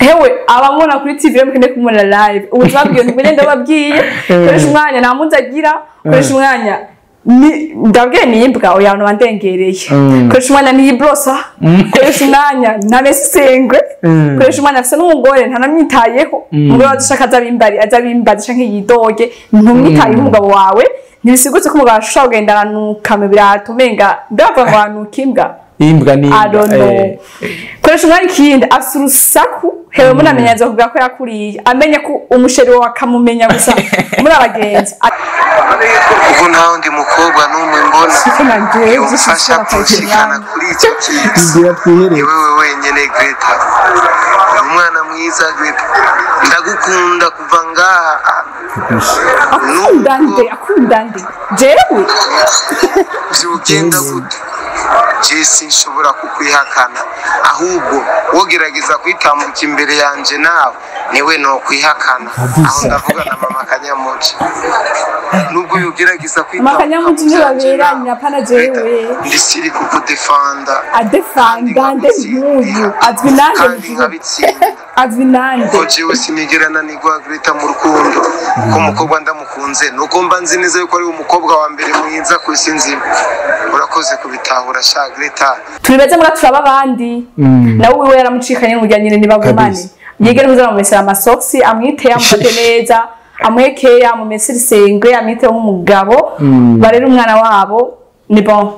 Hewe abamubona kuri TV mukende kumubona live. Ubu tubabwiye ntimugende ndababwiye. Koresha umwanya nta munsi agira, koresha umwanya ni ndabwiye ni imbwa oya abantu bandengereye. Koresha umwanya ntiyibrosa, koresha umwanya ntamesengwe, koresha umwanya afise n'umugore ntanamwitayeho. Umugore wadushaka azabimbari azabimbaza canke yidoge, ntumwitayeho umugabo wawe. Ntibisigutse ko umugabo ashobora kugenda aranuka mu birato umenga ndavuga ngo anuka imbwa. Imbwa ni I don't know. Koresha umwanya ikindi afise urusaku. Hewe munamenya aza kuvuga ko yakuriye, amenye ko umusheri wawe akamumenya gusa muri abagenzi. Ubu nta wundi mukobwa n'umwe mbona yomfasha kunshikana kuri icyo cyiza. Ni wewe wenyine Greta, uri umwana mwiza Greta, ndagukunda kuva ngaha. Akunda nde? Akunda nde? Jewe vyogenda gute? Je sinshobora kukwihakana, ahubwo wogerageza kwitambuka imbere yanje nawe niwe nokwihakana. Aho ndavuga na mama Kanyamuci, nubwo yogerageza Mama Kanyamuci ntibaberanye, apana jewe. Ndisiri kukudefanda. Adefanda nde nk'uyu azwi nande? Kandi nkabitsinda. Azwi nande? Ko jewe sinigera nanigwa Greta mu rukundo, ko umukobwa ndamukunze nuko mba nzi neza yuko ari umukobwa wa mbere mwiza ku isi nzima. Urakoze kubitahura sha Greta. Turi beza mbwa turaba abandi. Nawe wiwe yaramucikanye n'urya nyine ntibagumane. Yegere kuza amumesera amasoksi, amwite amufate neza, amuhekeye amumesere isengwe, amwite nk'umugabo, barere umwana wabo ni bon.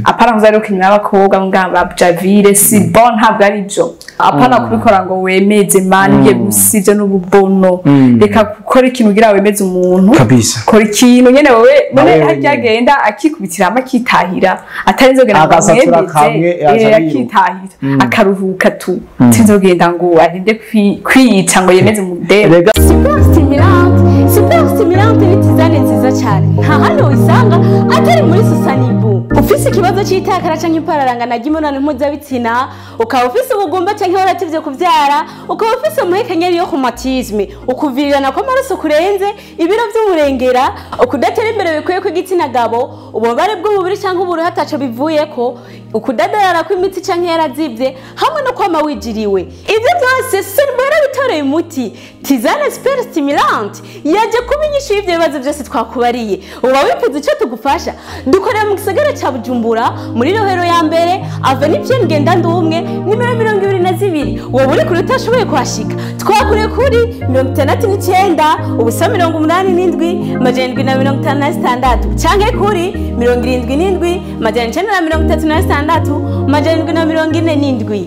Apana kuza rero kinyuma y'abakobwa ngamba Javire si bon, ntabwo ari byo. Apana kubikora ngo wemeze man ye gusivyo n'ububono. Reka gukora ikintu ugira wemeze umuntu. Kabisa. Kora ikintu nyene wewe none harya agenda akikubitira amakitahira atarinzogenda ngo Agasatura amwemeze, kamwe, akitahira akaruhuka tu. Sinzogenda ngo arinde kwiyica ngo yemeze umudebe. Rega Super stimulante, super stimulante ni tisane nziza cyane. Nta handi uyisanga atari muri Susanibu. Ufise ikibazo cy'itakara canke ipararangana ry'imibonano mpuzabitsina, ukaba ufise ubugumba canke warativye kuvyara, ukaba ufise umuhekenyeri yo rhumatisme, ukuvirirana kw'amaraso kurenze, ibiro vy'umurengera, ukudatera imbere bikwiye kw'igitsina gabo, ububabare bw'umubiri canke uburuhe ataco bivuyeko, ukudadarara kw'imitsi canke yarazivye, hamwe no kwama wijiriwe. Ivyo byose Susanibu yarabitoreye umuti. Tisane super stimulante yaje kuba inyishu y'ivyo bibazo byose twakubariye. Uba wifuza ico tugufasha? Dukorera mu gisagara ca Bujumbura muri Rohero ya mbere, Avenue Pierre Ngendandumwe, nimero 22. Wowe uri kure utashoboye kuhashika, twakure kuri 69 ubusa 87 756 canke kuri 77 936 747.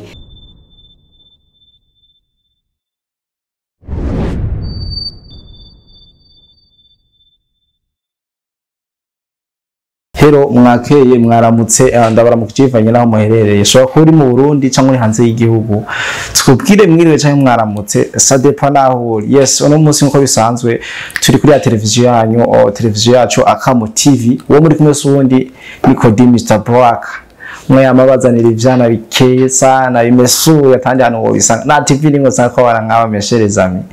Hero mwakeye mwaramutse, ndabaramukije naho muherereye. Shobora kuba uri mu Burundi cyangwa uri hanze y'igihugu. Twubwire mwiriwe cyangwa mwaramutse, ça dépend naho uri. Yes, uno munsi nkuko bisanzwe turi kuri ya televiziyo yanyu, televiziyo yacu Akamo TV. Uwo muri kumwe s'uwundi ni Kodi Mr Black. Mwe amabazanira ivyana bikeye sana bimesuye kandi hano wobisanga na TV nimwe usanga ko barankabamesherezami.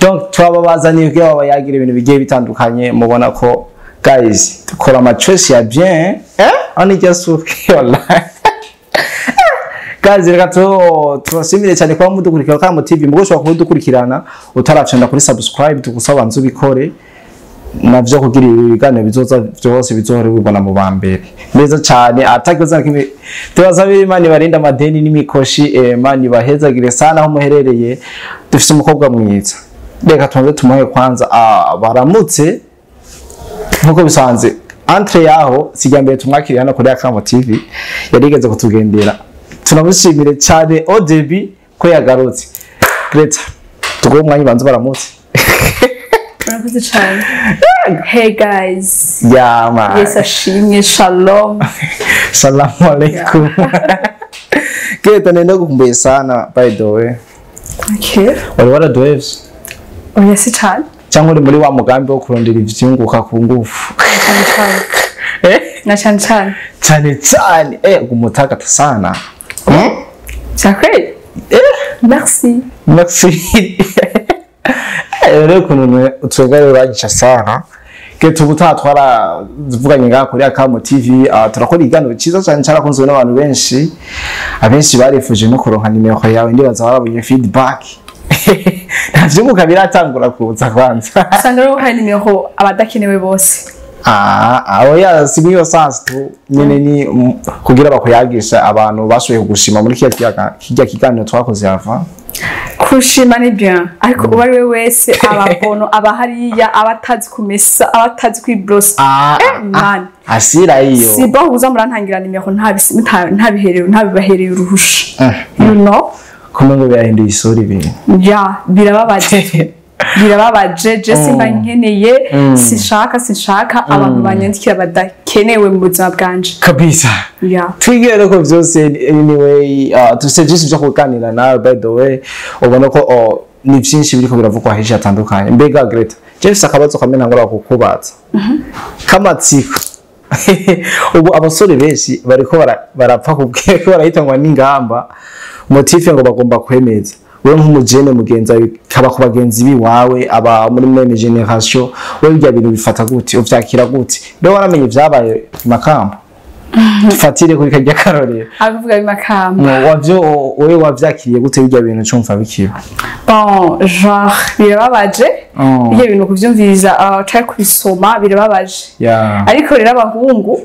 Donc twababazaniye kugira babayagira ibintu bigiye bitandukanye, mubona ko guys dukora ama choice ya bien, on est just okay wallahi. Guys reka tubashimire cyane kuba mudukurikira Akamo TV. Mugo ushobora kudukurikirana utaracenda kuri subscribe, tugusaba nzu bikore navyo kugira ibiganiro bizoza byose bizohore bibona mu bambere neza cyane. Atakibazo kimwe tubasabira Imana ibarinda amadeni n'imikoshi, Imana ibahezagire sana aho muherereye. Dufise umukobwa mwiza, reka tubanze tumuhe kwanza baramutse nkuko bisanzwe. Entre yaho sijya mbere tumwakiriye hano kuri Akamo TV, yarigeze kutugendera, tunamushimire cyane au début ko yagarutse. Greta, tuguhe umwanya ubanze baramutse. Murakoze cyane. Hey guys. Yeah, man. Yesu ashimwe, shalom. Salamu alaikum. Greta, nenda kukumbuye sana by the way. Okay. Wari waraduhevye Oya si cyane. cyangwa uri muri wa mugambi wo kurondera ivyunguka ku ngufu? Cyane cyane. Na cyane cyane. Cyane cyane. Umutakata sana. Sacré. Merci. Merci. Rero ukuntu utwebwe uranyica sana. Greta, ubutaha twaravuganye ngaha kuri Akamo TV, turakora ikiganiro cyiza cyane cyarakunzwe n'abantu benshi. Abenshi barifuje no kuronka nimero yawe, ndibaza barabonye feedback. Ntavyunguka biratangura kuza kwanza. Usanga rero hari nimero abadakenewe bose. Ah, oya, si mwiyo sens tu nyene, ni kugira bakuyagisha abantu bashoboye kugushima muri kirya kiganiro twakoze hava. Kushima ni bien, ariko uwo ari we wese, ababono aba hariya, abatazi kumesa, abatazi kwibrosa. Man. Asira iyo. Si bon uza murantangira nimero ntabiherewe, ntabibahereye uruhusha, you know. Kumwe ngo birahinduye isura ibintu. Ya, birababaje, birababaje. Je simba nkeneye, sinshaka abantu banyandikira badakenewe mu buzima bwanje. Kabisa. Ya. Twigere ko vyose, anyway, dufise byinshi vyo kuganira nawe. By the way, ubona ko ni byinshi biriko biravugwa henshi hatandukanye. Mbega Greta, je mfise akabazo kamwe ntangora kukubaza k'amatsiko. Ubu abasore benshi bariko barapfa kubwira ko barahitanwa n'ingamba, motif ngo bagomba kwemeza. Wewe nk'umujene mugenzi wawe, kaba ku bagenzi biwawe, aba muri même génération, wewe ibyo bintu bifata gute? Uvyakira gute? Rero waramenye ivyabaye i Makamba, tufatire kuri karya karorero. Abivuga bimakamba. Wavyo wewe wavyakiriye gute bijya bintu cumva bikiba? Bon, genre birababaje. Ibyo bintu kuvyumviriza, canke kubisoma, birababaje. Ariko rero abahungu,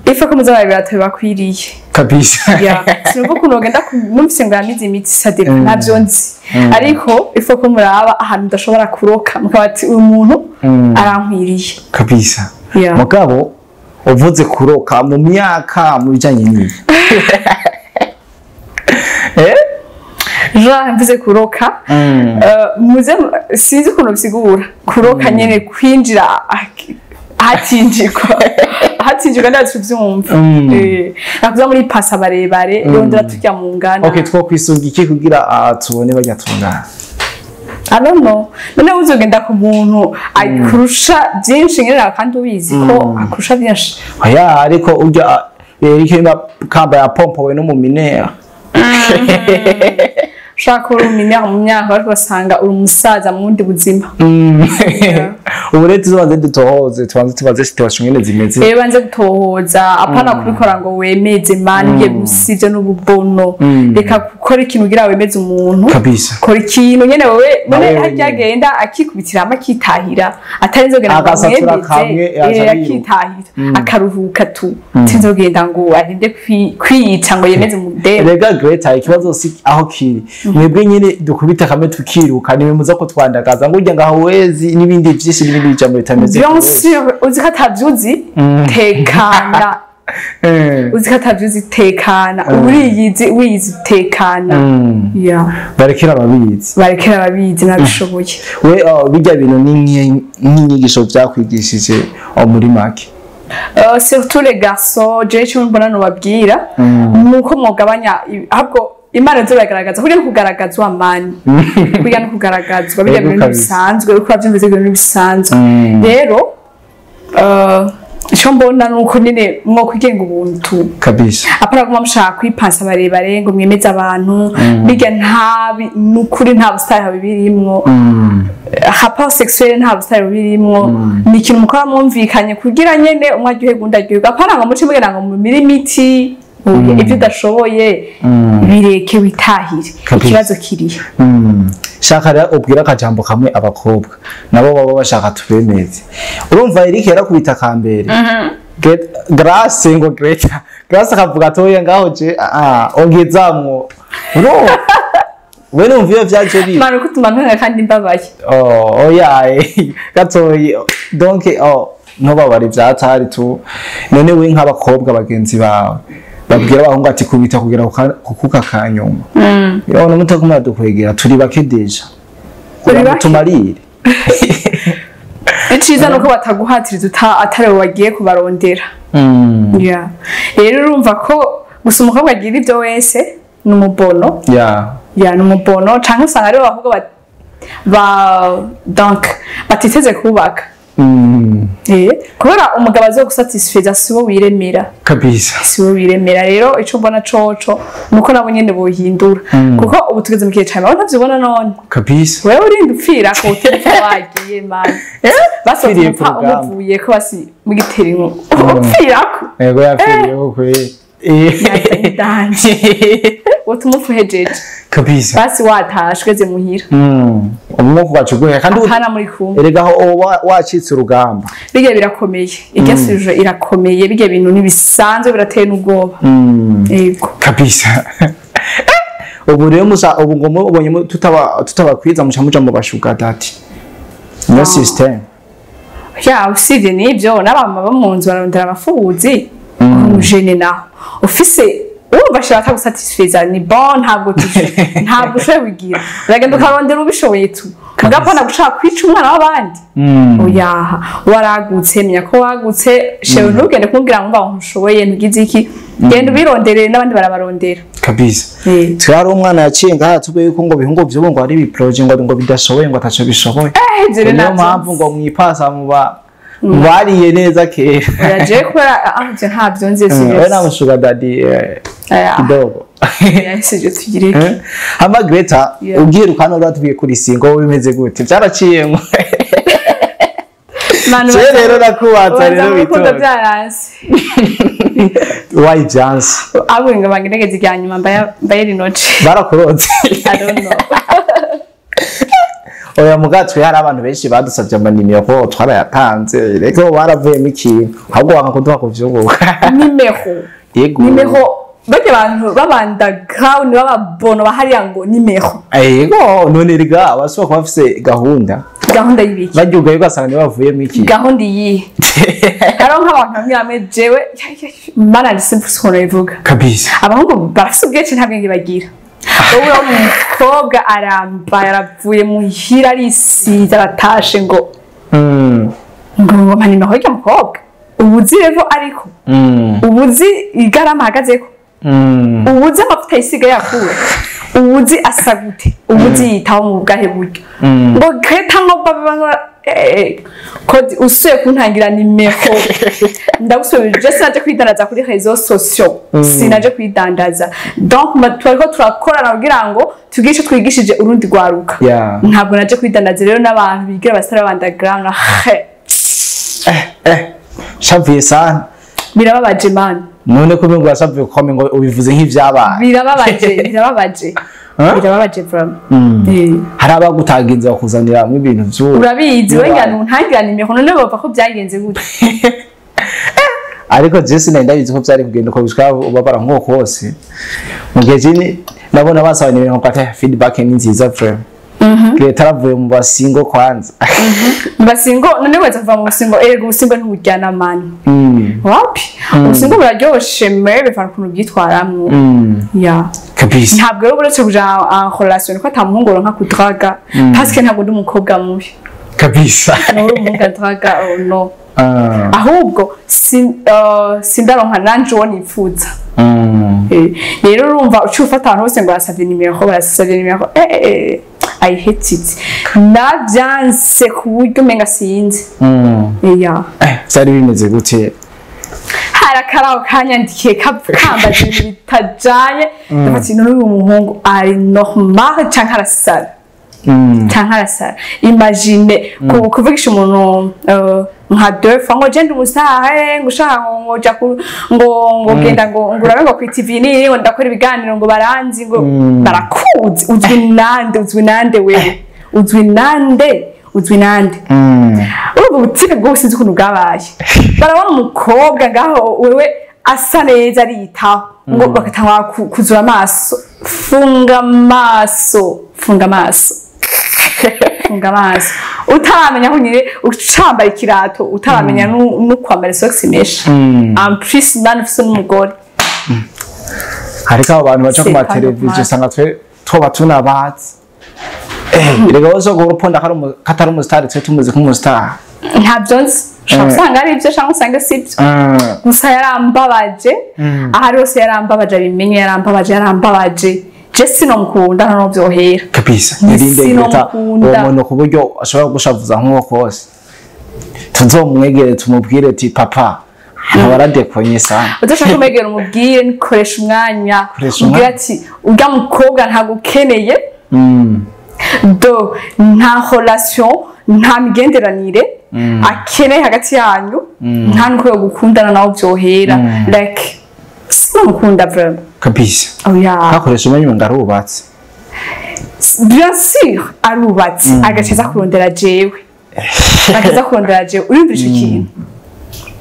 ife ko muza barabirata bibakwiriye. Kabisa. Ya, sinumva ukuntu bagenda numvise ngo yamize imiti, ça dépend, ntabyo nzi, ariko ife ko muraba ahantu udashobora kuroka, mukaba ati uyu muntu arankwiriye. Kabisa. Yeah. Mugabo uvuze kuroka mu myaka, mu bijanye n'ibi, eh? Genre mvuze kuroka, muze, sinzi ukuntu bisigura kuroka nyene, kwinjira ahatinjirwa, ndazi kuvyumva. Nakuza muri pasa barebare yondera turya mu ngana. Okay, twokwisunga iki kugira tubone barya tungana? I don't know. None uzogenda ku muntu akurusha byinshi nyene kandi ubizi ko akurusha byinshi? Oya, ariko urya Eric kamba yapompowe no mu minera. Ushaka uri uminera mu myaka, ariko basanga uri umusaza mu bundi buzima. Ubu rero tuzobanze dutohoze, tubanze tubaze situation nyene zimeze. Rero banze gutohoza, apana kubikora ngo wemeze man. Ibyo sivyo n'ububono. Reka gukora ikintu kugira wemeze umuntu. Kabisa. Kora ikintu nyene wewe none Wewe harya nyene. agenda akikubitira hamwe akitahira, atarinze kugenda ngo Agasatura amwemeze, kamwe, aca yiruka. akitahira akaruhuka tu, sinzogenda ngo arinde kwiyica ngo yemeze umudebe. Rega Greta, ikibazo si aho kiri. Mwebwe nyine dukubita kamwe tukiruka, niwe muza ko twandagaza ngo urya ngaho wezi n'ibindi vyinshi n'ibindi bijambo bitameze. Bien sûr, uzi ko atavyuzi, tekana. Uzi ko atavyuzi, tekana. Uriyizi, wiyizi, tekana. Yeah. Barekera ababizi. Barekera ababizi nabishoboye. We bijya bintu ni nk'inyigisho vyakwigishije muri make? Surtout les garçons, jewe icyo mbona nobabwira nuko mwogabanya ahubwo Imana zo biragaragaza kurya no kugaragazwa mani, kurya no kugaragazwa bijya Yego bintu kabisa. bisanzwe, uko bavyumvise, ibintu bisanzwe. Rero icyo mbona nuko nyine mwo kwigenga ubuntu. Kabisa. Apana guma mushaka kwipansa barebare ngo mwemeze abantu. Bijya ntabi nukuri, nta busitari birimwo. Rapport sexuel nta busitari bubirimwo. Ni ikintu mukora mwumvikanye kugira nyene umwe aryoherwe undi aryoherwe, apana ngo muce mugenda ngo mumire imiti. Oya, ibyo udashoboye bireke, witahire. Kabisa. Ikibazo kiriyo. Shaka rero ubwira akajambo kamwe abakobwa nabo baba bashaka tubemeze. Urumva Eric yarakubita kambere. Grace ngo Greta, Grace akavuga atoye ngaho je ongezamwo. Urumva we numva iyo vyaje biba. Mara uko utuma kandi mbabaye. Oh, oya, gatoyi. Donc oh, ntubabare, vyatari tu. None we nk'abakobwa bagenzi bawe babwira abahungu ati kubita kugera kukuka kanyuma, urabona mutakumara dukwegera, turi bake déjà. Turi bake? Tumarire. Iciza nuko bataguhatiriza atari wowe wagiye kubarondera. Yeah. Rero urumva ko gusa umukobwa agira ibyo wese ni umubono. Ya, ni umubono, canke usanga aribo abakobwa ba donc batiteze kubaka. Kubera umugabo azogusatisfeza si wo wiremera. Kabisa. Si wo wiremera. Rero ico mbona coco nuko nabo nyene bohindura, kuko ubu tugeze mu gihe cane aho ntavyibona none. Kabisa. Wewe urinda upfira ko utelefone wagiye man. Upfiriye Basohoka ku rugamba. umuvuye ko basi mugitera inkuru upfirako. Yego, yapfiriye ko kweli. Danje utuma upfuhejeje. Kabisa. Basi watashe ugeze muhira. Umwuka ugaca kandi apana muri kumwe. Erega aho wacitse urugamba. Bijya birakomeye, iryasubije irakomeye, bijya bintu ntibisanzwe, birateye n'ubwoba. Yego. Kabisa. Ubu rero musa ubu ngo mubonye tutabakwiza muca muja mu bashuga daddy. Niyo system. Ya, usibye n'ibyo, n'abamama bo mu nzu bararondera abafuzi. Umujene naho ufise urumva shira atagusatisfeza ni bon, ntabwo tuje ntabwo ushoboye kugira, uragenda ukarondera ubishoboye tu, mugapana gushaka kwica umwana w'abandi. Oyaha, waragutse, menya ko wagutse shewe, ntugende kumubwira ngo mba ntushoboye, ntugize iki, genda ubironderere n'abandi barabarondera. Kabisa. Twari umwana yaciye ngaha tubwiye yuko ngo bihungo vy'ubu ngo ari ibiproje ngo bidashoboye, ngo ataco bishoboye. Ivyo rero Niyo navyo mpamvu ngo mwipasa muba bariye neza kera. Oya, jewe kubera ah, ivyo ntabyo nzi. Wewe na mushuga daddy kidogo. Sivyo, tugireke. Hama Greta, Yeah. ubwiruka hano uratubwiye kuri singo bimeze gute? Byaraciyemo. Manu, Je rero nakubaza ubanza rero mu rukundo witonde. byaranse. Why Jansi? Ahubwo ngo bangerageze irya nyuma mbaye rinoce. Barakuronze. I don't know. Oya mugatwe, hari abantu benshi badusabye amanimero twarayatanze, reko baravuyemo ikintu, ahubwo wanga kuduha kuvyunguka. Nimero. Yego. Nimero, barya abantu b'abandaground b'ababono bahariya ngo nimero. Yego, none rega abashobora kuba bafise gahunda. Gahunda y'ibiki? Baryugaye ugasanga nibo bavuyemo ikintu. Gahunda iyihe? Hariho nk'abantu bamwe bamwe jewe mana simvuze ukuntu bivuga. Kabisa. Abahungu barafise ubwinshi, nta bwenge bagira. Wowe umukobwa arambaye, aravuye muhira, arisize, aratashe ngo ngo mpa nimero y'urya mukobwa. Ubuzi revo ariko ubuzi igarama ahagazeko, ubuzi amavuta yisiga yakura, ubuzi asa gute, ubuzi yitaho mu bwahe buryo, ngo Greta ngo baba ngo kodi usuye kuntangira nimero ndagusubije. Sinaje kwidandaza kuri réseaux sociaux, sinaje kwidandaza. Donc twariko turakorana kugira ngo tugire ico twigishije urundi rwaruka. Ntabwo naje kwidandaza rero n'abantu bigira abasore b'underground. Shavuye sana. Birababaje man. None ko ngo washavuye kome ngo ubivuze nk'ivyabaye. Birababaje, birababaje. Huh? Birababaje vraiment. Hari abagutaginze bakuzaniramwo ibintu vy'ubu. Urabizi we. Bibaye. Ngira ntangira nimero none bava ko byagenze gute? Ariko je sinari ndabizi ko vyari kugenda uko, bishika ubabara nk'uko kose. Mu gihe jini nabona basaba nimero nko ati feedback ni nziza vraiment. Greta aravuye mu basingo kwanza. Mu basingo none weza kuva mu busingo? Erega ubusingo ntiburyana mani. Wapi, ubusingo buraryoshe mere bivana ukuntu bwitwaramwo ya. Kabisa. Ntabwo rero uretse kuja en relation ko ata muhungu uronka kudraga, parce que ntabwo ndi umukobwa mubi. Kabisa. Nturi umuhungu adraga, oh no. Ahubwo sindaronka nanje uwo nipfuza. Rero urumva uciye ufata abantu bose ngo barasavye nimero, barasavye nimero, I hate it, navyanse ku buryo umenga sinzi. Ya. Vyari bimeze gute? Hari akaraho kanyandikiye kambaza ibintu bitajanye, ndafata none uyu muhungu ari normal canke arasara? Canke arasara? Imagine kuvugisha umuntu nka deux fois ngo je ndi umusahe, ngo ushaka ngo ja ngo genda ngo urabe ngo ku TV nini, ngo ndakora ibiganiro, ngo baranzi, ngo barakuzi. Uzwi nande? Uzwi nande wewe? Uzwi nande? Uzwi nande? Urumva ubutike bwose sinzi ukuntu bwabaye, barabona umukobwa ngaho wewe asa neza ariyitaho, ngo bagatangura kuzura amaso. Funga amaso, funga amaso, funga amaso, utaramenya aho nyine ucambara ikirato, utaramenya no kwambara isogisi mesha, en plus nani ufise n'umugore. Hariko abo bantu baca ku C'est pas mateleviziyo normal. usanga twe twoba tunabazi. Erega wose ngo uruponda katari umusitari, twe tumuzi nk'umusitari. Ntabyo nzi, ushobora gusanga ari ibyo cyangwa usange si ibyo. Gusa yarambabaje, ahari hose yarambabaje, abimenye yarambabaje, yarambabaje. Je sinomukunda nta vyohera. Kabisa. Ni Nirinde Greta sinomukunda. uwo muntu ku buryo ashobora gushavuza nk'uwo kose. Tuzomwegere tumubwire ati papa waradekonye sana. Udashaka kumwegera umubwire nikoresha umwanya. Ubwire ati urya mukobwa ntagukeneye. Do nta relation, nta migenderanire akeneye hagati yanyu, nta nuko yo gukundana nawe byohera. Like sinamukunda vraiment. Kabisa. Oya. Hakoresha umwanya ngarubatse. Bien sûr arubatse agaciza kurondera jewe. Agaciza kurondera jewe urumva ico kintu.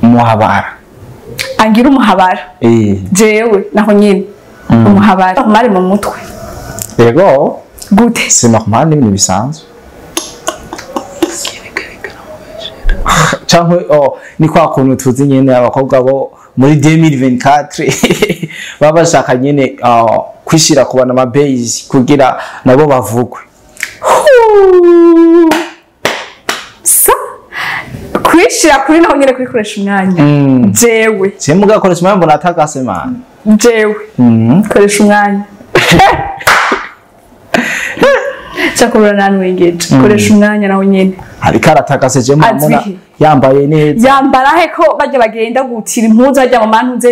Umuhabara. Angira umuhabara. Jewe naho nyine umuhabara. Mari mu mutwe. Yego. Gute? C'est normal ni ibintu bisanzwe. Cyangwa ni kwa kuntu tuzi nyene abakobwa bo muri 2024 baba bashaka nyene kwishira kubana ama base kugira nabo bavugwe. Sa kwishira kuri naho nyene kwikoresha umwanya. Jewe. Simuga koresha umwanya mbona atakase man. Jewe. Koresha umwanya. Cyakora nanwengeje koresha umwanya naho nyene. Hariko aratakase je mbona yambaye neza. Yambara he ko bajya bagenda gutira impuzu bajya mu mantu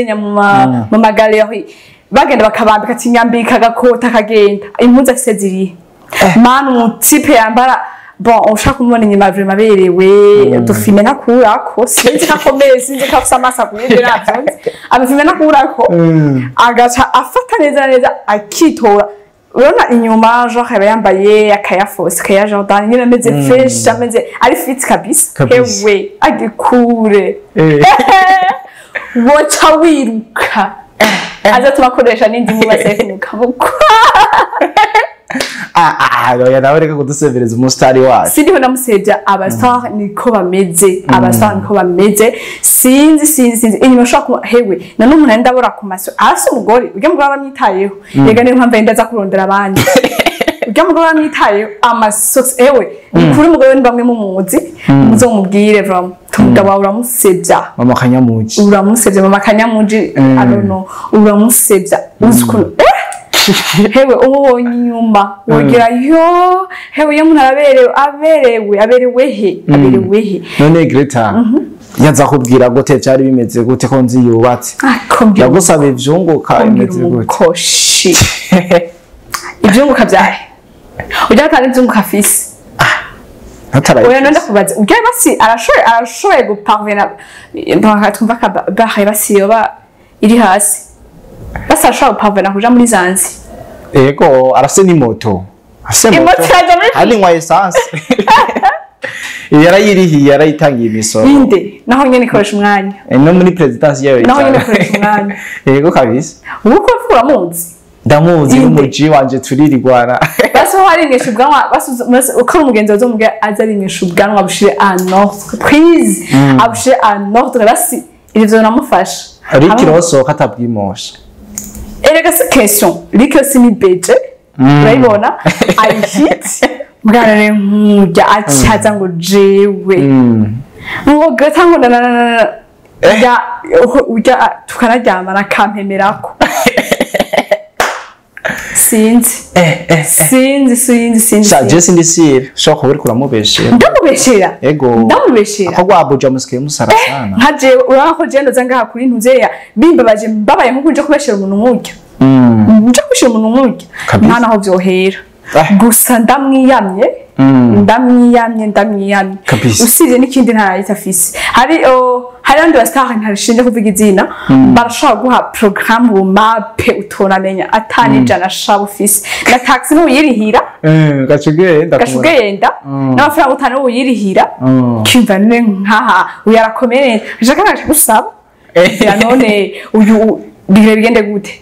mu magaleri bagenda bakabambika ati nyambika agakota kagenda impuzu afise ziri. Manu type yambara bon ushaka kumubona inyuma vraiment aberewe dufime nakurako sinzi kakomeye sinzi kafise amasa kuyegera byonse abafime nakurako agaca afata neza neza akitora. Urabona inyuma genre aba yambaye akaya force kaya Jordan nyine ameze fresh ameze ari fit kabisa. Hewe agikure woca wiruka aza tubakoresha n'indi mubaze kunuka. Oya nawe reka kudusebereza umusitari wacu. Sindiho namusebya abastar niko bameze, abastar niko bameze. Sinzi inyuma ushobora hewe na n'umuntu ari ndabora ku maso arasa umugore ujya mugore aramwitayeho. Yega niyo mpamvu yenda aza kurondera abandi. Ujya mugore aramwitayeho amaso ewe ni kuri umugore ni bamwe mumuzi muzomubwire vraiment umugabo wawe uramusebya. Mama Kanyamuji. Uramusebya mama Kanyamuji I don't know uramusebya uzi ukuntu hewe ubonye inyuma wogira yo hewe iyo umuntu aberewe aberewe he aberewe he. None Greta yaza kubwira gute byari bimeze gute ko nzi yubatse yagusaba ivyunguka imeze gute koshi ivyunguka byahe ujya atari ivyunguka afise oya none ndakubaza ujya basi arashoboye guparvena twumva ka bahe basi yoba iri hasi basi arashobora guparvena kuja muri Zanzi. Ego arafise n'imoto. Afise moto. Ari nywa essence. Yarayirihiye yarayitangiye imisoro. Inde naho nyene ikoresha umwanya. No muri presidence yayo. Naho nyene ikoresha umwanya. Ego kabisa. Uko uramuzi? Ndamuzi n'umuji wanje turirirwana. Basi harinyesha ubwanwa basi uko umugenzi azomubwira azarinyesha ubwanwa bushire en ordre. Prise abushire en ordre basi ivyo namufasha. Ariko irosoka atabwimosha. Erega si question riko si ni budget urayibona ayihit mugana nkujya acaza ngo jewe ngo Greta ngo na ujya tukanaryamana akampemerako sinzi sinzi sha je sindi sire ushobora kuba uriko uramubeshera. Ndamubeshera ego ndamubeshera ako gwabuja musikiye musara sana nka jewe urabona ko jewe ndoza ngaha kuri ntuzeya bimbabaje mbabaye nkuko nje kubeshera umuntu nk'urya nje kubeshera umuntu nk'urya nta naho vyohera gusa ndamwiyamye ndamwiyamye usibye n'ikindi ntarayita afise hari abandi bastar ntarishinje kuvuga izina barashobora guha programme mape utonamenya atanijana shaba ufise na taxi n'uyirihira gacugenda n'amafaranga utanu uyirihira kimva none nkaha uyarakomeye jaka naje gusaba ya none uyu bigire bigende gute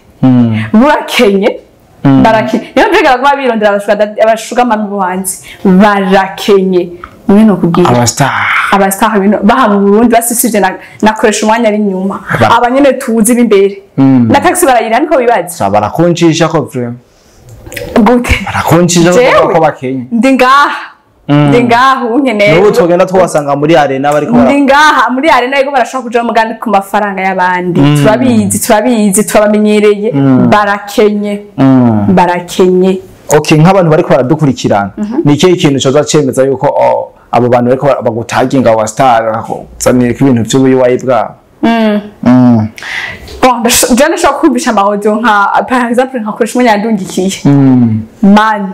burakenye barakenye niyo mbega baguma birondera abashuga mami bo hanze barakenye niwe nokubwira abastar bino baha mu Burundi basisije nakoresha umwanya ari nyuma abanyene tuzi b'imbere na taxi barayira niko bibaza barakonjisha ko vraiment gute barakonjisha ko bakenye ndi ngaha unkeneye n'ubu tugenda twasanga muri arena bariko ndi ngaha muri arena yego barashaka kuja mugandi ku mafaranga y'abandi turabizi turabamenyereye barakenye barakenye Okay, nk'abantu bariko baradukurikirana ni ikihe kintu coza cemeza yuko Abo bantu bariko bagutaginga wa star bakuzanira ibintu vy'ubuyiwayi bwabo. Bon, je ndashobora kumvisha ama audio, nka par exemple nkakoresha umwanya yandungikiye. Man,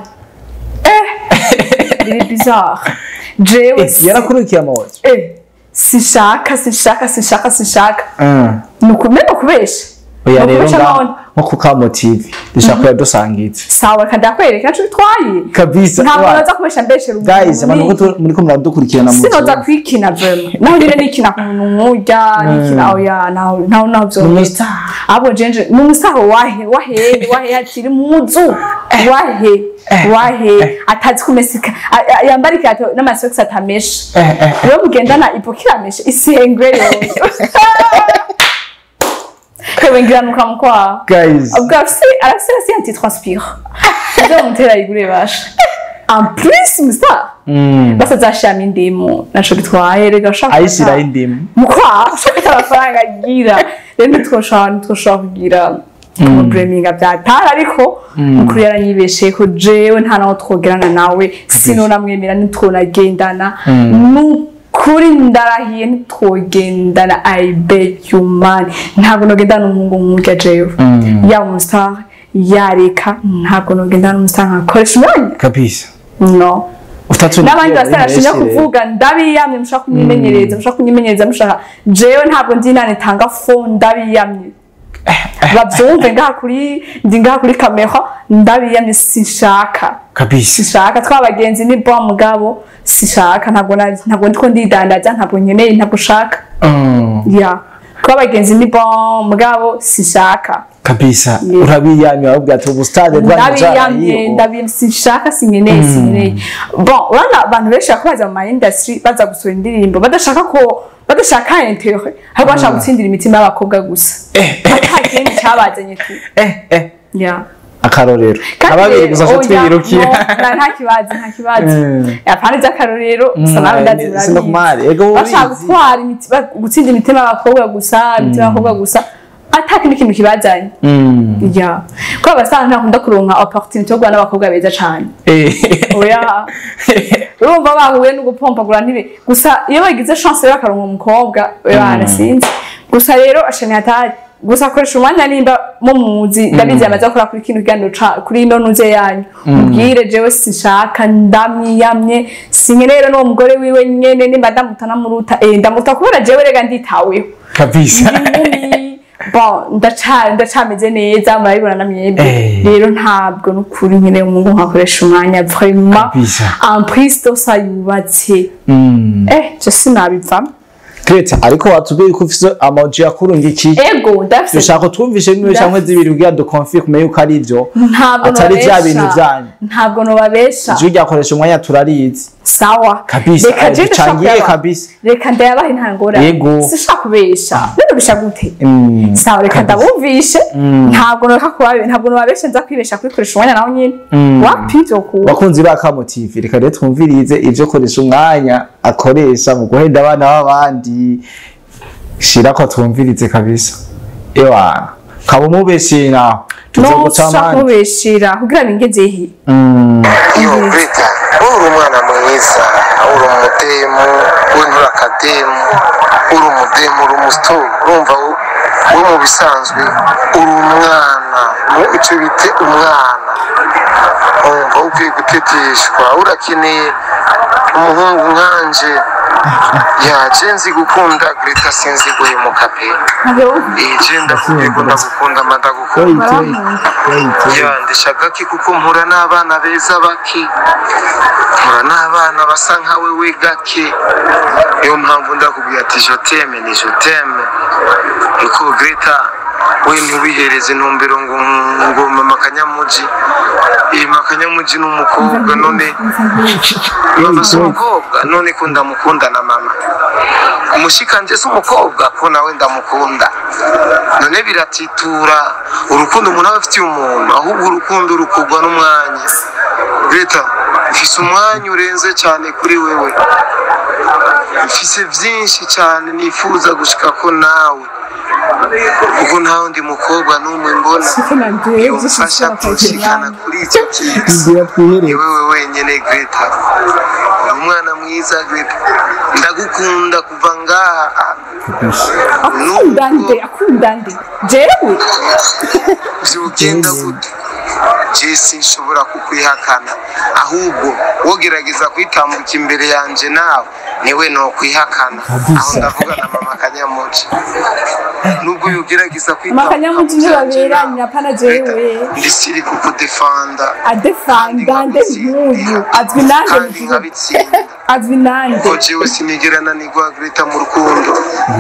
biri bizarre jewe. Yarakurikiye amawoto? Sinshaka, sinshaka, sinshaka, sinshaka. Nukumenya kubesha. Oya rero, Nukubesha. ngaho None nko ku Kamo TV dushaka kuyadusangiza. Sawa, kandi ndakwereka ntaco bitwaye. Kabisa. Ntabwo naza kubesha mbeshera umuntu. Guys, abantu ko muri ko muradukurikirana mu Sinoza kwikina vraiment, naho nyine nikina ku muntu nk'urya nikina, oya, naho naho naho vyogenda. Abo jenje ni umusaho wahe wahe wahe akiri muzu wahe wahe atazi kumesika, yambara ikirato n'amasokisi atamesha. Wewe mugendana ipo kiramesha isengwe yose, hewe ngira nuka mukwa. Guys. Ubwo afise arafise si anti-transpire, azo mutera igure basha. En plus musa basa zashiramo indimu, naco bitwaye rega ushaka. Ayishiraho indimu. Mukwa ushaka amafaranga agira rero, ntitwoshobora kugira kumubreminga byatari, ariko mukuru yaranyibesheye ko jewe nta naho twogerana nawe, sinonamwemera, ntitwonagendana. Nukuri ndarahiye, ntitwogendana. I beg you man, ntabwo nogendana n'umuhungu nk'urya jewe, yaba umustar yareka, ntabwo nogendana n'umustar nkakoresha umwanya. Kabisa. No. Utatu. N'abandi basore bashinya kuvuga, ndabiyamye. Mushaka kunyimenyereza, mushaka kunyimenyereza, mushaka jewe ntabwo ndi inama itanga fo, ndabiyamye. Bavyumve ngaha kuri, ndi ngaha kuri kamera, ndabiyamye, sinshaka. Kabisa. Sinshaka. Twabagenzi ni bon, mugabo sinshaka. Ntabwo ntabwo ndiko ndidandaza, ntabwo nkeneye, ntabwo nshaka. Ya, twabagenzi ni bon, mugabo sinshaka. Kabisa, urabiyamye, urabwira ati ubustade. Ndabiyamye, ndabiyamye, sinshaka, sinkeneye, sinkeneye. Bon, urabona abantu benshi bako baza mu ma industry, baza gusohora indirimbo, badashaka ko badashaka intérêt, ahubwo bashaka gutsindira imitima y'abakobwa gusa, ata kindi cyabazanye tu. Ya. Akarorero. Kandi Ababiri gusa oya, twiyirukiye. no, nta kibazo, nta kibazo. Apana iby'akarorero gusa, nawe ndazi urabizi. Sinokumari ego. Bashaka urizi. gutwara imitima, gutsinda imitima y'abakobwa gusa, imitima y'abakobwa gusa, ata kindi kintu kibazanye. Ya, kuko abasanga ntakunda kuronka opportunity yo guhura n'abakobwa beza cane. Oya, urumva bahuye no gupompagura ntibe gusa. Iyo bagize chance rero bakaronka umukobwa, oya, sinzi. Gusa rero ashani hatari gusa akoresha umwanya. Nimba mumuzi, ndabizi yamaze gukora kuri kino kiganiro kuri ino nuze yanyu, mubwire jewe sinshaka, ndamwiyamye, sinkeneye rero n'uwo mugore wiwe nyene. Nimba ndamuta namuruta, ndamuta kubera jewe rega nditaweho. Kabisa. Ndi inkumi, bon, ndacameze neza, murabibona na mwebwe. Rero ntabwo n'ukuri nkeneye umuhungu nkakoresha umwanya vraiment. Kabisa. En plus de ça yubatse. Je sinabivamo. Greta, ariko watubwiye ko ufise amaji yakurungikiye. Ego, ndafise. Dushaka twumvishe bimwe canke zibiri kugira duconfirme yuko ari ivyo, Ntabwo atari vya nobabesha. bintu vyanyu. Ntabwo nobabesha. Ijwi ryakoresha umwanya turarizi. Sawa. Kabisa. Reka je ndashaka ducangiye kuyabaha. kabisa. Reka ndayabahe, nta ngorane. Yego. Sinshaka kubesha rero, bisha gute? Sawa, reka Kabisa. ndabumvishe. Ntabwo noreka kubabe, ntabwo nobabesha, nza kwibesha kwikoresha umwanya nawo nyine wapi vyokuba. Bakunzi ba Kamo TV, reka rero twumvirize ivyo koresha umwanya akoresha mu guhenda abana b'abandi. Shira ko twumvirize kabisa. Ewa, kaba umubeshe naho No. tuzoguca Sinshaka amande. kubeshera kugira bingezehe. Yo Greta, uri umwana mwiza, uri umudemu, we nturi akademu, uri umudemu, uri umusitoro, urumva we mu bisanzwe uri umwana, mu icyo bita umwana, urumva ukwiye guteteshwa, urakeneye umuhungu nkanje. Yaje nzi gukunda Greta, sinzi guhemuka pe. Je ndakubwiye ko ndagukunda, mba ndagukunda. Ya, ndashaka ki kuko mpura n'abana beza bake, mpura n'abana basa nka wewe gake, niyo mpamvu ndakubwira ati je t'aime, ni je t'aime. Niko Greta, we ntiwihereze intumbero ngo mama Kanyamuji, iyi mama Kanyamuji ni umukobwa, none mama si umukobwa, none ko ndamukunda, na mama umushikanje si umukobwa, ko nawe ndamukunda, none biratitura urukundo umuntu aba afitiye umuntu, ahubwo urukundo rukugwa n'umwanya. Greta, mfise umwanya urenze cyane kuri wewe, mfise byinshi cyane nifuza gushika ko nawe. Kuko nta wundi mukobwa n'umwe mbona yomfasha kunshikana kuri icyo cyiza. Ni wewe wenyine Greta. Uri umwana mwiza Greta, ndagukunda kuva ngaha. Akunda nde? Akunda nde? Jewe Vyogenda gute, je sinshobora kukwihakana, ahubwo wogerageza kwitambuka imbere yanje nawe niwe nokwihakana. Aho ndavuga na mama Kanyamuci, nubwo yogerageza Mama Kanyamuci ntibaberanye, apana jewe. Ndisiri kukudefanda. Adefanda nde nk'uyu? Azwi nande mu kandi gihugu? Nkabitsinda. Azwi nande? Ko jewe sinigera nanigwa Greta mu rukundo,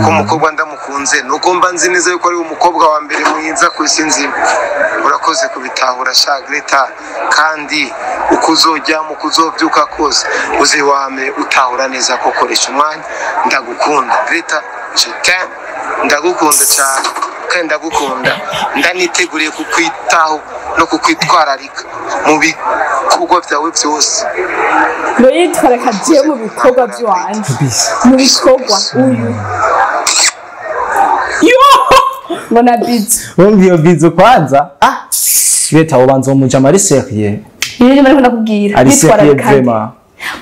ko umukobwa ndamukunze nuko mba nzi neza yuko ari umukobwa wa mbere mwiza ku isi nzima. Urakoze kubitahura sha Greta, kandi uko uzoryama uko uzobyuka kose uziwame utahura neza ko koresha umwanya. Ndagukunda Greta, je t'aime, ndagukunda cyane kandi ndagukunda, ndaniteguriye kukwitaho no kukwitwararika mu bikorwa byawe byose. Ngo yitwararika jewe mu bikorwa by'iwanje, mu bikorwa uyu ngo na bizu. Wumva iyo bizu kwanza, ah Greta, ubanza umujama ari sérieux. Iyo nyuma ariko ndakubwira Ari sérieux. yitwararika nde? Vraiment.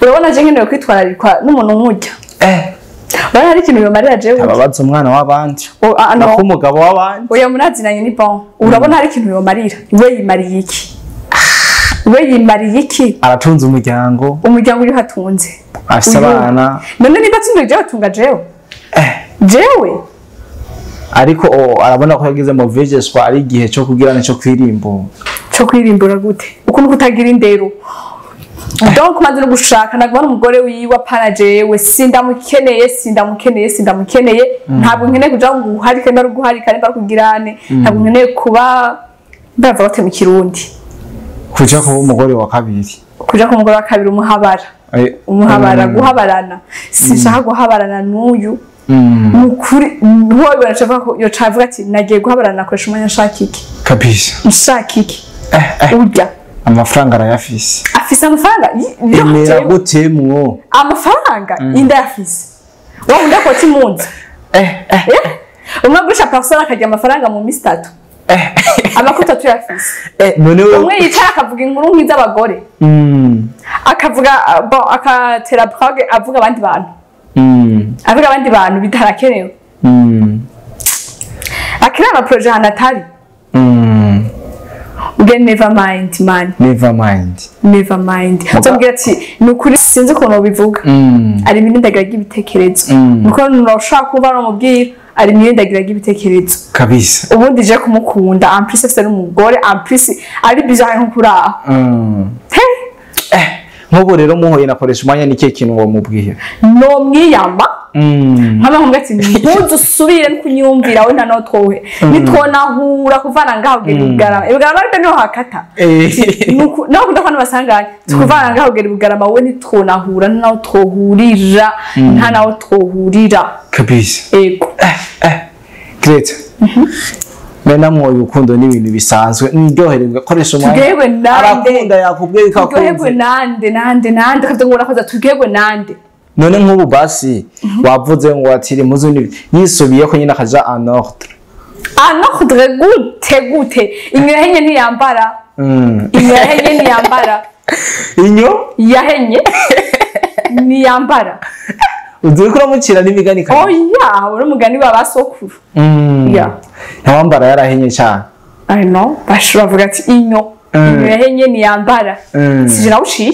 Urabona je nkenewe kwitwararikwa n'umuntu nk'urya? Urabona hari ikintu yomarira jewe? Ababaza umwana w'abandi. Oh, ah, no. Nako umugabo w'abandi. Oya, munazinanye ni bon. Urabona hari ikintu yomarira? We yimariye iki? We yimariye iki? Aratunze umuryango. Umuryango uri hatunze. Afise Uyu. abana. None niba atsindiye jewe, atunga jewe? Jewe. Ariko arabona ko yagize mu vegeswa, ari igihe cyo kugira nico kwirimbura. Cyo kwirimbura gute? Ukuntu kutagira indero. Donc maze no gushaka nagubona umugore wiwe, apana jewe. Sindamukeneye, sindamukeneye, sindamukeneye. Ntabwo nkeneye kuja guharika, nimba ari guharika, nimba ari kugirane. Ntabwo nkeneye kuba ndava bate mu Kirundi. Kuja kuba umugore wa kabiri. Kuja ku mugore wa kabiri, umuhabara. Umuhabara, guhabarana. Sinshaka guhabarana n'uyu. Nukuri ntiwabibona, acavuga ko yoca avuga ati nagiye guhabarana, nakoresha umwanya nshaka iki? Kabisa. Nshaka iki? Urya. Amafaranga arayafise. Afise amafaranga Emera gute mwo. Amafaranga inda yafise wowe undi akota impunzi. Umwe agurisha parcelle akarya amafaranga mu minsi 3, amakuru 3 yafise. None wewe Umwe yicara akavuga inkuru nk'iz'abagore, akavuga ah, bon, akatera prague, avuga abandi bantu, avuga abandi bantu bitarakenewe, akiri amaprojet ahantu atari. Ubwe never mind man. Never mind. Never mind. Nzamubwira ati ni ukuri sinzi ukuntu bivuga, ari imindagira ry'ibitekerezo, nuko nurashaka kuba namubwira ari imindagira ry'ibitekerezo. Kabisa. Ubundi je kumukunda, en plus afise n'umugore, en plus ari bizarre nko kuri aho. He. Nk'ubu rero muhuye nakoresha umwanya, ni ikihe kintu wamubwira? Nomwiyamba nkaba nkumva ati ntuze usubire no kunyumvira we, nta notwohe nitwonahura kuvana ngaho ugera Ibugarama. Ibugarama ariko niho hakata. Naho kunda kwano basanganye tukuvana ngaho ugera Ibugarama, we nitwonahura, nta naho twohurira, nta naho twohurira. Kabisa. Ego. Greta, mena mwoyo urukundo ni ibintu bisanzwe, ndyohererwa koresha umwanya. Turyoherwe nande? Arakunda, yakubwiye ko Turyoherwe akunze. nande, nande, nande? Kavuga ngo urakoze, turyoherwe nande? None nk'ubu basi wavuze ngo atiri muzu ni yisubiye ko nyine akaja en ordre. En ordre gute? Gute? Inyo yahenye ntiyambara. Inyo yahenye ntiyambara. Inyo Yahenye ntiyambara. Uzi ko uramucira n'imigani kandi. Oya, uri umugani wa basokuru. Ya. Ntawambara yarahenye cyane. I know, bashobora bavuga ati inyo yahenye ntiyambara. Sije nawuciye.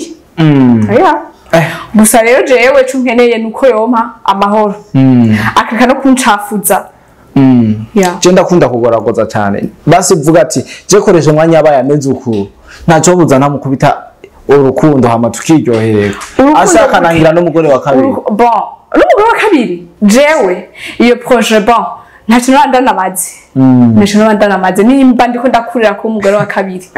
Oya. Gusa rero jewe co nkeneye nuko yompa amahoro, akaka no kuncafuza. Ya. Je ndakunda kugoragoza cyane. Basi vuga ati je koresha umwanya yabaye ameze uku, ntacyo buza ntamukubita urukundo hama tukiryohererwa. Urukundo Asa akanangira n'umugore wa kabiri. Bon, n'umugore wa kabiri, jewe iyo projet, bon, ntacyo noba ndanamaze, ntacyo noba ndanamaze nimba ndiko ndakurira kuba umugore wa kabiri.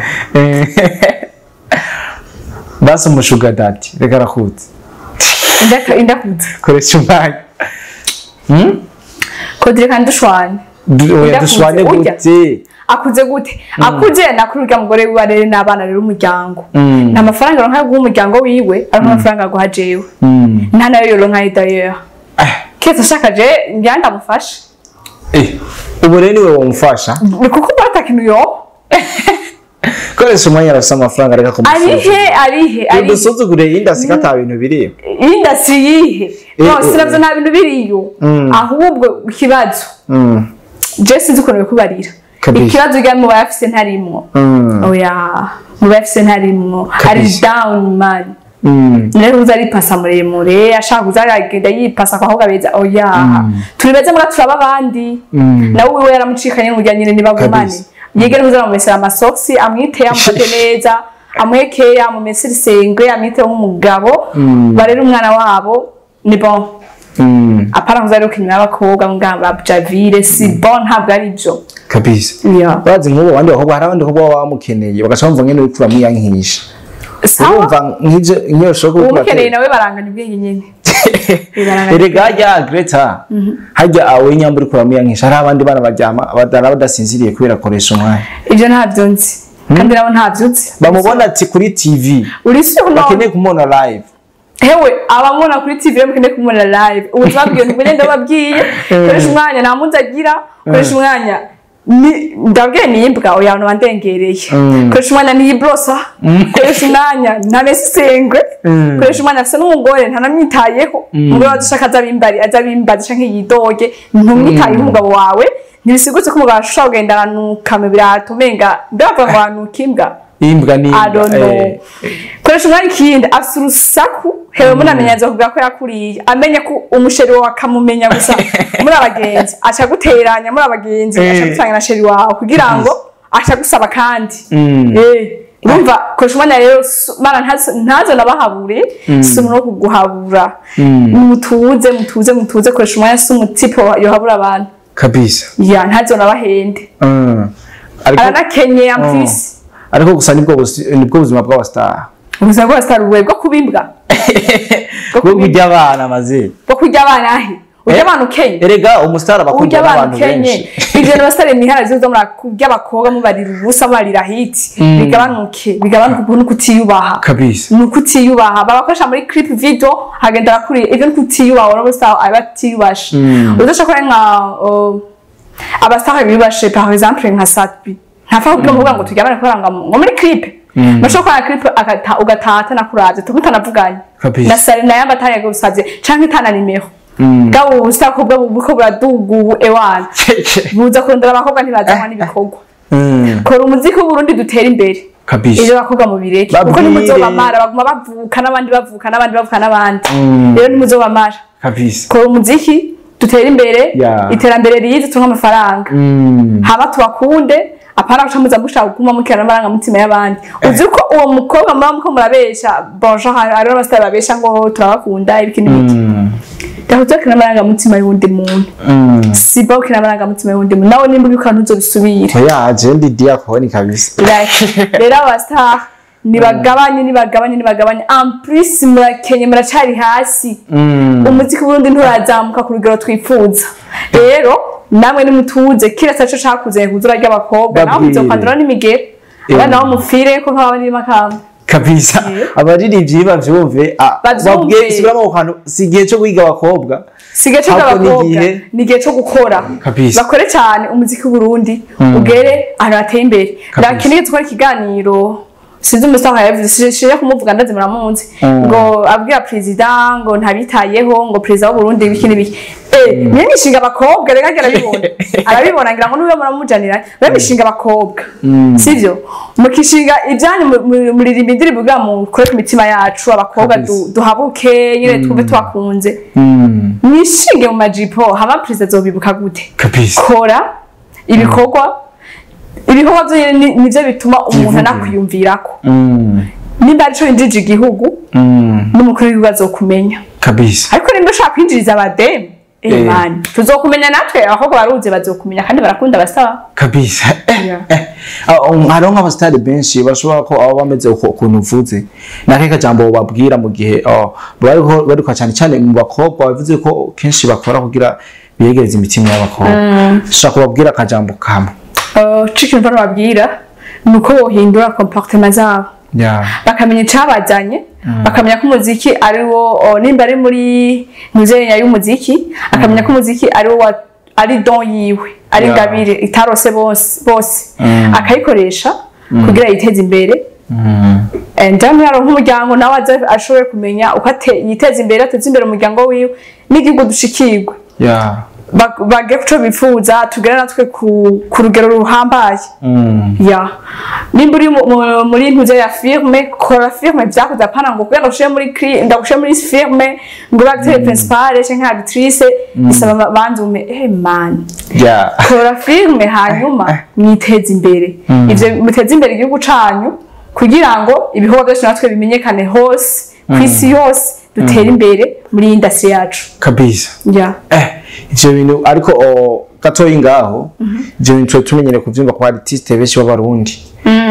Basi umushuga dadi reka arakutse. Indakuze. Koresha umwanya. Kodire kandi dushwane. Oya. Indakuze, Dushwane urya. gute? Akuze gute? Akuze nakuri urya mugore wiwe arere n'abana rero umuryango. Nta mafaranga aronka yo guha umuryango wiwe, aronka amafaranga aguha jewe. Nta nayo yoronka d'ailleurs, keretse ashaka je ngira ndamufashe. Ubu rero niwe wamufasha. Ni kuko mbona kintu yo. Koresha umwanya arafise amafaranga reka kumusuzugura. Arihe. Udusuzugure industry ata bintu biri. Industry yihe? No, sinavyo nta bintu biriyo. Ahubwo ikibazo. Je sinzi ukuntu bikubarira. Ikibazo gya mu bayafise ntarimwo. Oya, mu bayafise ntarimwo. Ari down man. Rero uza aripasa muremure ashaka kuza aragenda yipasa kwa beza oya. Turi beza mwa turaba abandi. Nawe wiwe yaramucikanye n'urya nyine nibagumane. Yegera uza amumesera amasoksi amwite amufate neza amwekeye amumesera isengwe amwite nk'umugabo barera umwana wabo ni bon. Apara kuza rero kinywa abakobwa ngamba Javire si bon ntabwo ari byo. Kabisa. Bazi nk'ubu abandi bakobwa hari abandi bakobwa bamukeneye bagaca bumva ngene urikura mwiyankisha. Urumva nk'ije nk'iyo shoko umukeneye nawe baranganya ubwenge nyene. Erega hajya Greta hajya awe nyambura urikura mwiyankisha hari abandi bana baryama badara badasinziriye kubera koresha umwanya. Ibyo ntabyo nzi. Kandi nabo ntabyo nzi. Bamubona ati kuri TV. Uri sure bakeneye kumubona live. Hewe abamubona kuri TV bakeneye kumubona live. Ubu babwiye ntugende ndababwiye koresha umwanya nta munsi agira koresha umwanya ndabwiye ni imbwa oya abantu bandengereye. Koresha umwanya ntiyibrosa koresha umwanya ntamesengwe koresha umwanya afise n'umugore ntanamwitayeho umugore wadushaka azabimbari azabimbaza canke yidoge ntumwitayeho umugabo wawe ntibisigutse ko umugabo ashobora kugenda aranuka mu birato umenga ndavuga ngo anuka imbwa imbwa ni imbwa. Koresha umwanya ikindi afise urusaku hewe munamenya azokuvuga ko yakuriye amenye ko umusheri wawe akamumenya gusa muri abagenzi aca guteranya muri abagenzi aca gutanga na sheri wawe kugira ngo aca gusaba kandi urumva koresha umwanya rero mana ntazo nabahabure si umuntu wo kuguhabura mutuze koresha umwanya si umutipe yohabura abantu kabisa ya ntazo nabahende aranakenye amfisi ariko gusa nibwo buzima bw'abastar ubuzima bw'abastar ubuye bwo kubimbwa bwo kurya abana maze bwo kurya abana ahe urya abana ukenye erega umustar abakunda abantu benshi ivyo n'abastar imihara zizo muri kurya abakobwa mubarira ubusa mubarira hiti bigabanuke ukuntu kutiyubaha kabisa ni kutiyubaha babakoresha muri clip video hagenda bakuriye ivyo ni kutiyubaha n'abastar abatiyubashe udashaka nka abastar biyubashe par exemple nka Satbi ntafa kuvuga ngo tujya barakora ngo muri clip bashobora gukora clip ugatata nakuravye tumutanavuganye na Sarina yamba atayagusavye canke itana nimero gabo ubusako bwo buko buradugu ewana buza kurondera abakobwa ntibazanwa n'ibikorwa kora umuziki w'Uburundi dutera imbere kabisa ivyo bakobwa mu bireke kuko nimuzobamara baguma bavuka n'abandi bavuka n'abandi bavuka n'abandi rero nimuzobamara kabisa kora umuziki dutera imbere iterambere rize tunka amafaranga haba tubakunde apana guca muza kuguma mukirana amarangamutima y'abandi uzi ko uwo mukobwa muba muko murabesha bonjour hariho abasitari babesha ngo turabakunda ibiki n'ibiki ndahuza kina amarangamutima y'uwundi muntu si ba ukina amarangamutima y'uwundi muntu nawe nimba ubikora ntuzobisubire oya je ndi diakoni kabisa rero abasitari nibagabanye en plus murakenye muracari hasi umuziki w'Uburundi nturazamuka ku rugero twifuza rero namwe nimutuze kira saco cakuze kuzura ry'abakobwa naho muzokwandura n'imigera abana bo mupfire ko nk'abandi n'imakamba kabisa abaririmbyi bavyumve babwiye subiramo aho hantu si igihe cyo kwiga abakobwa si igihe cyo kwiga abakobwa ni igihe cyo gukora bakore cyane umuziki w'Uburundi ugere ahantu hateye imbere ndakeneye gukora ikiganiro sinzi umusaha yavuze shije kumuvuga ndazi muramunzi ngo abwira president ngo ntabitayeho ngo president w'u Burundi ibiki n'ibiki niyo mishinga abakobwa reka arabibona arabibona ngira ngo niwe muramujanira niyo mishinga abakobwa sivyo mukishinga ibyanyu muririmba indirimbo kugira mukore ku mitima yacu abakobwa duhabuke nyine twumve tubakunze mwishinge mu majipo hama president azobibuka gute kora ibikorwa ibikorwa byo nivyo bituma umuntu anakwiyumvirako nimba arico yinjije igihugu n'umukuru w'igihugu azokumenya kabisa ariko nimba ushaka kwinjiriza abademu mani tuzokumenya natwe abakobwa baruze bazokumenya kandi barakunda basaba kabisa hariho nk'abasitari benshi bashobora ko aba bameze ukuntu uvuze nake kajambo babwira mu gihe bariko cyane cyane mu bakobwa bavuze ko kenshi bakora kugira biyegereze imitima y'abakobwa ushaka kubabwira akajambo kamwe Chicken mvano babwira nuko bohindura comportement zabo bakamenya icabajanye bakamenya ko umuziki ari wo nimba ari muri muzenya y'umuziki akamenya ko umuziki ari wo ari don yiwe, ari ingabire itarose bose bose, akayikoresha kugira yiteze imbere. And then yaronka umuryango, nawe aze ashobore kumenya uko yiteza imbere, ateze imbere umuryango wiwe n'igihugu, dushikirwe, bagere kuco bifuza, tugere natwe ku rugero ruhambaye. Ya, nimba uri muri ntuze ya firme, kora firme vyakoze, apana ngo kugira ndagushire muri ndagushire muri firme ngo ube acteur principal canke actrice, bisaba banze ume man. Kora firme, hanyuma mwiteze imbere, ivyo muteze imbere igihugu canyu, kugira ngo ibikorwa byose natwe bimenyekane hose ku isi yose, dutere imbere muri industry yacu. Kabisa. Ya. Ivyo bintu ariko gatoyi ngaho, ivyo bintu tuba tumenyereye kuvyumva ku artiste benshi b'Abarundi,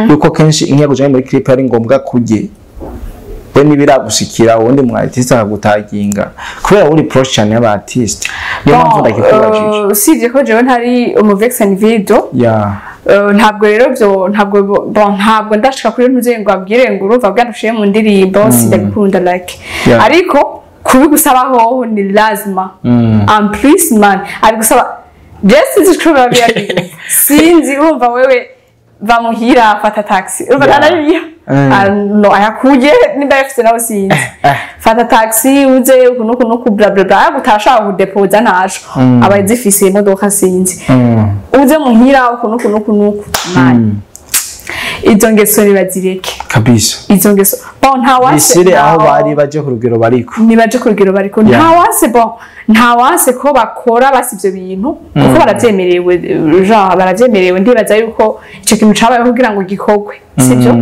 yuko kenshi inkiya kujanye muri clip ari ngombwa kurye we nibiragushikira uwundi mu artiste akagutaginga kubera uri proche cyane y'aba artiste? Niyo mpamvu ndakikubajije. Usibye ko jewe ntari umu vixen video, ntabwo rero byo ntabwo, bon, ntabwo ndashika kuri ntuze ngo abwire ngo urumva bwanushiye mu ndirimbo, sindabikunda like. Ariko kubigusaba hoho ni lazima. En plus man abigusaba, just sinzi ko biba biyabiyumva, sinzi, urumva wewe bamuhira fata taxi, urumva ntanariya. Ah, no ayakuye nimba yafise nawe sinzi, fata taxi uze uku nuku nuku bla bla bla, utashaka kudepoza ntaco aba zifise imodoka, sinzi, uze muhira uku nuku nuku nuku. Man, izo ngeso nibazireke. Kabisa. Izo ngeso, bon, nta wase bisire aho bari baje ku rugero bariko. Nibaje ku rugero bariko. Nta wase, bon, nta wase ko bakora basi ivyo bintu kuko baravyemerewe, genre baravyemerewe. Ndibaza yuko ico kintu cabayeho kugira ngo gikorwe, sivyo?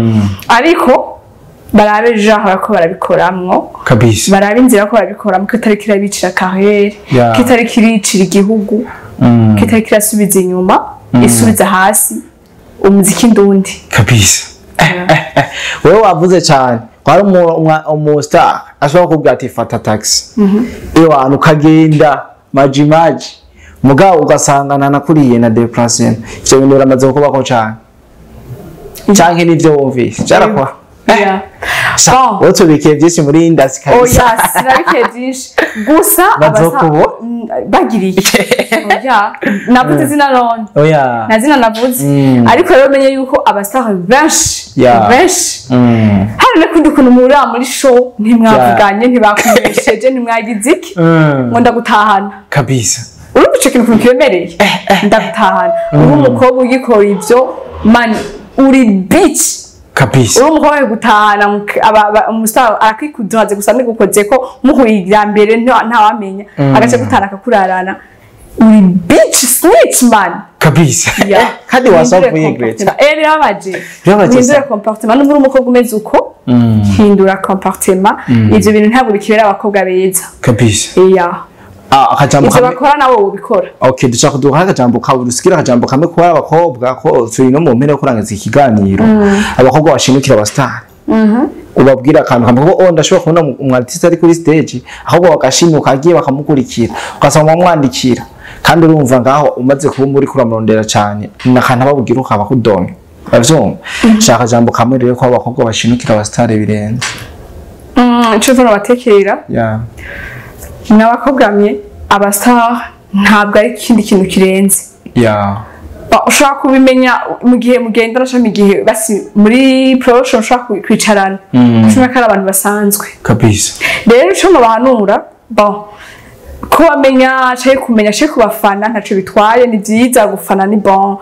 Ariko barabe genre barako barabikoramwo. Kabisa. Barabe inzira ko barabikoramwo, kitari kirabicira carrière, kitari kiricira igihugu, kitari kirasubiza inyuma, isubiza hasi umuziki ndundi. Kabisa. Wewe wavuze cyane ko hari umu star ashobora kukubwira ati fata taxi iyo hantu ukagenda maji maji, mugabo ugasanga ntanakuriye na déplacement. Ivyo bintu biramaze kubako cyane canke nivyo wumvise byarakora? Yeah. Bon. Wowe tubikiye byinshi muri industry kabisa. Oya, sinabikiye byinshi gusa. Bazokubona? Bagiriye, oya, navuze izina none? Oya. Nta zina navuze. Ariko rero menye yuko abastar benshi, benshi, hari n'ukundi kuntu muhurira muri show, ntimwavuganye, ntibakumenyesheje, ntimwagize iki, ngo ndagutahana. Kabisa. Urumva ico kintu ukuntu kiremereye? Ndagutahana, uri umukobwa ugikora ivyo, man, uri bitch. Kabisa. Uri umukobwa ari gutahana, umustar arakwikuduhaze gusa nigukoze ko muhuye irya mbere, ntawamenya, agace gutahana akakurarana, uri bitch, snitch man. Kabisa. Yeah. Kandi wasavuye Uhindure Greta. comportement. Birababaje. Birababaje Uhindure sa. comportement. N'ubu uri umukobwa umeze uko, hindura comportement. Ivyo bintu ntabwo bikibera abakobwa beza. Kabisa. Yeah. Ah, akajambo Ivyo kamwe. bakora nawe wobikora. Okay, dushaka kuduha akajambo kawe, dusikira akajambo kamwe kuba abakobwa ko turi no mu mpera yo kurangiza ikiganiro. Abakobwa bashimikira aba star. Ubabwira akantu kamwe kuko oh ndashobora kubona umu artiste ari kuri stage, ahubwo bagashimuka agiye bakamukurikira, ugasanga bamwandikira. Kandi urumva ngaho umaze kuba muri kuramurondera cyane, nakantu ababwira ukaba kudomye. Uravyumva? Shaka akajambo kamwe rero ko abakobwa bashimikira aba star birenze. Ico mvura batekerera, n'abakobwa mwe, abastar ntabwo ari ikindi kintu kirenze. Ushobora kubimenya mu gihe mugendana canke mu gihe basi muri promotion ushobora kwicarana, ushobora ko ari abantu basanzwe. Kabisa. Rero ico nobahanura, bon, kubamenya canke kumenya canke kubafana ntaco bitwaye, ni vyiza gufana, ni bon.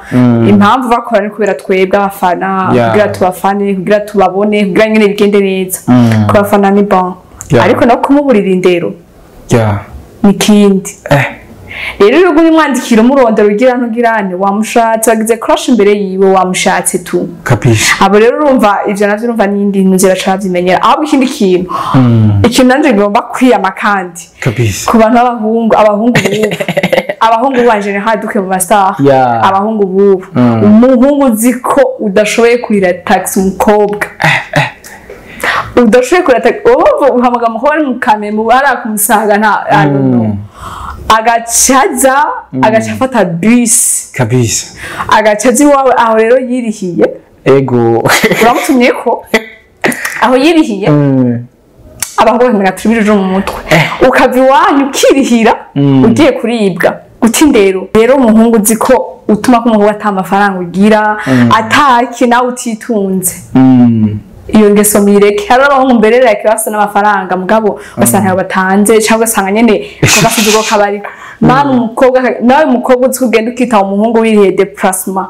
Impamvu bakora ni kubera twebwe abafana, kugira tubafane, kugira tubabone, kugira nyene bigende neza. Kubafana ni bon, ariko no kumuburira indero ni ikindi. Rero iyo ugumye umwandikira, umurondera, ugira ntugirane, wamushatse, wagize crush imbere yiwe, wamushatse tu. Kabisa. Abo rero urumva ivyo navyo, urumva n'iyindi nzira baca. Ahubwo ikindi kintu, ikintu nanje ngomba kwiyama kandi Kabisa. ku bantu b'abahungu, abahungu bubu, abahungu bubu en général, duke mu masaha, abahungu bubu, umuhungu uzi ko udashoboye kurira taxi, umukobwa udashoboye kurira taxi, wowe uhamagara umukobwa ari mu Kamembe, ari kumusaga, nta, I don't know, agacaza, agaca afata bisi, Kabisa. agaca aza iwawe, aho rero yirihiye. Ego. Uramutumye ko aho yirihiye. Abahungu bakamenya turi mu mutwe, ukava iwanyu ukirihira ugiye kuribwa. Guta indero rero, umuhungu uzi ko utuma ko umuhungu ata amafaranga ugira, ataki nawe utitunze, iyo ngeso muyireke. Hari abahungu mbere like bafise n'amafaranga, mugabo ugasanga ntayo batanze, cyangwa ugasanga nyene agasuzuguro kabariko. Mama, umukobwa nawe, umukobwa uzi ko ugenda ukitaba umuhungu wiriye déplacement,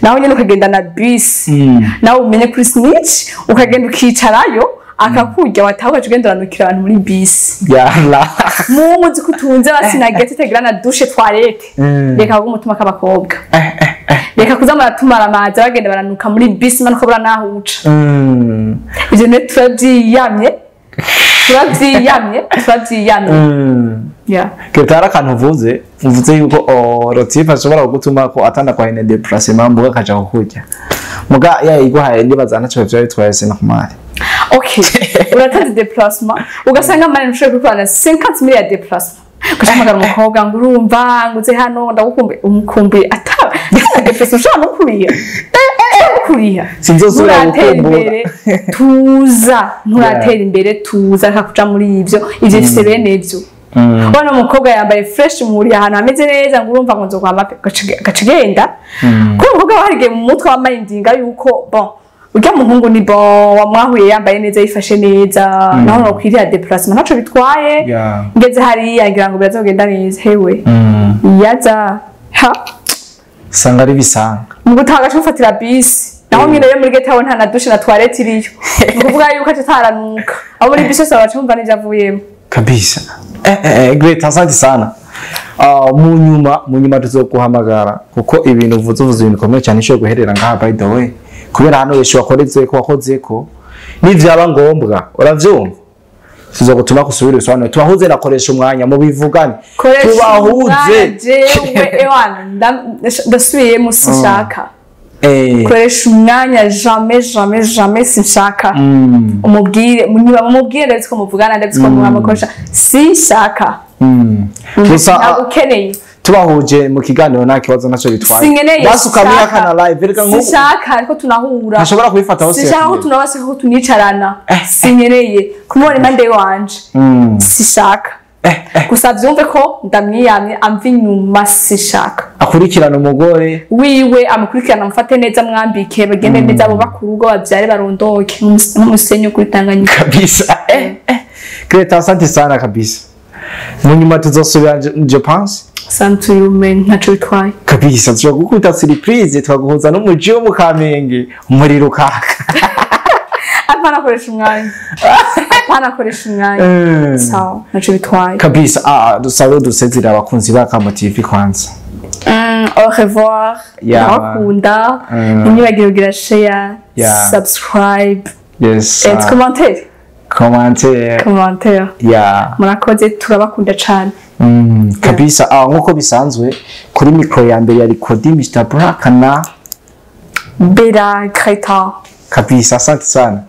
nawe nyene ukagenda na bisi, nawe umenye kuri snitch, ukagenda ukicarayo akakurya, wataha ugaca ugenda uranukira abantu muri bisi. Yala. Muhungu uzi ko utunze basi na gete itagira na douche, toilette, reka kuba umutima k'abakobwa, reka kuza muratumara amazi bagenda baranuka muri bisi, manuka bura naho uca. Ivyo ne turavyiyamye, turavyiyamye, turavyiyamye. Yeah. Keta, hari akantu uvuze yuko le type ashobora kugutuma ko atanda kwa ine déplacement, mbuga akaja kukurya, muga yayiguhaye ndibaza ntaco vyari bitwaye, c'est normal. Okay, uratanze déplacement, ugasanga mani ntushobora kubikorana 50 mille ya déplacement, ugahamagara umukobwa ngo urumva ngo uze hano ndagukumbuye, umukumbuye ata déplacement ushobora no kuriha, ushobora no kuriha. Sinzosubira Nturatera gukumbura. imbere, tuza, nturatera imbere, tuza, reka kuja muri ivyo bifise bene ivyo. Ubona umukobwa yambaye fresh, muhuriye ahantu hameze neza, ngo urumva ngo nzoguha amape, gaca ugenda kuko umukobwa aba harigiye mu mutwe wambaye yuko bon, urya muhungu ni bon, wamwahuye yambaye neza, yifashe neza, naho nokwiriya déplacement ntaco bitwaye. Ngeze hariya ngira ngo biraza kugenda neza, hewe yaza ha. Usanga ari bisanga. Mu gutaha gaca mufatira bisi, naho nyine rero muri gete aho nta na douche na toilette iriyo, ni ukuvuga yuko aca ataranuka abo muri bisi bose baca bumva n'ivyo avuyemo. Kabisa. Great, asante sana. Mu nyuma tuzoguhamagara kuko ibintu uvuze ibintu bikomeye cyane, ishoboye guherera ngaha, by the way, kubera hano wese wakoreze ko wakoze ko nivyaba ngombwa, uravyumva, tuzogutuma kusubira usobanure, tubahuze nakoresha umwanya mubivugane. Koresha Tubahuze. umwanya, jewe ewana ndasubiyemo, sinshaka. Koresha umwanya, jamais, jamais, jamais, sinshaka. Umubwire, niba mumubwire, ndabizi ko muvugana, ndabizi ko muhamukoresha, sinshaka. Gusa Ntabwo ukeneye. Tubahuje mu kiganiro nta kibazo, ntacyo bitwaye. Sinkeneye. Basukamye Sinshaka. akana live reka nk'ubu. Sinshaka ariko tunahura. Ntashobora kubifata hose. Sinshaka ko tunabaseka, ko tunicarana, sinkeneye kumubona impande wanje, sinshaka. Gusa vyumve ko ndamwiyamye, amva inyuma, sinshaka. Akurikirana umugore wiwe, amukurikirana, amufate neza, mwambike, bagende neza, bubake urugo, bavyare, barondoke nk'umusenyi wo kuri Tanganyika. Kabisa. Greta, asante sana kabisa. Mu nyuma tuzosubira, je pense. Same to you man, ntaco bitwaye. Kabisa, tushobora gukubita surprise, twaguhuza n'umuji wo mu Kamenge, umuriro ukaka. Apana akoresha umwanya, apana akoresha umwanya. Sawa, ntaco bitwaye. Kabisa. Dusabe dusezerera abakunzi ba Kamo TV kwanza. Au revoir. Ndabakunda. Ntimwibagire kugira share, subscribe Yes. Et commentaire. Commentaire. Commentaire. Murakoze, turabakunda cane. Kabisa. Nkuko bisanzwe, kuri micro ya mbere yari Kodi Mr Black na Bella Greta. Kabisa, asante sana.